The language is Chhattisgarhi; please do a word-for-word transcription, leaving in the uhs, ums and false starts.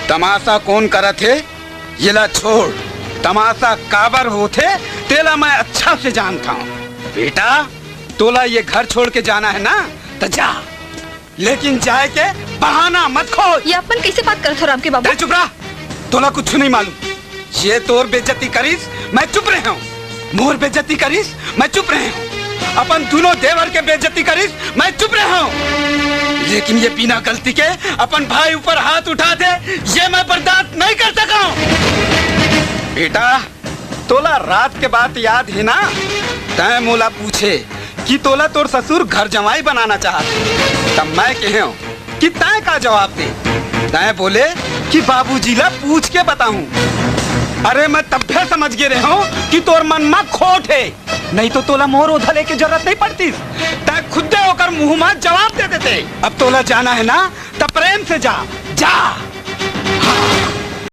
तमाशा कोन करत हे, येला छोड़। तमाशा काबर होथे, तेला मैं अच्छा से जानथंव। बेटा, तोला ये घर छोड़ के जाना हे ना, त जा, लेकिन जाए के बहाना मत खोज। ये अपन कैसे बात करत हो राम के बाबू? तैं चुप रह, तोला कुछ नहीं मालूम। ये तोर बेइज्जती करिस, मैं चुप रहे हूँ। मोर बेइज्जती करिस, मैं चुप रहे हूँ। अपन दोनों देवर के बेइज्जती करिस, मैं चुप रहे हूँ। लेकिन ये बिना गलती के अपन भाई ऊपर हाथ उठा दे, ये मैं बर्दाश्त नहीं कर सका हूँ। बेटा, तोला रात के बात याद हे ना? तैं मोला पूछे कि तोला तोर ससुर घर जमाई बनाना चाहत हे, तब मैं कहे हूँ कि तैं का जवाब दे? तैं बोले कि बाबूजी ला पूछ के बताहूँ। अरे, मैं तभे समझ गे रहे हूँ कि तोर मन मा खोट हे, नहीं तो तोला मोर ओधा लेके जरूरत नहीं पड़तीस। तैं खुदे ओकर मुंह मा जवाब दे देते। अब तोला जाना हे ना, त प्रेम से जा, जा।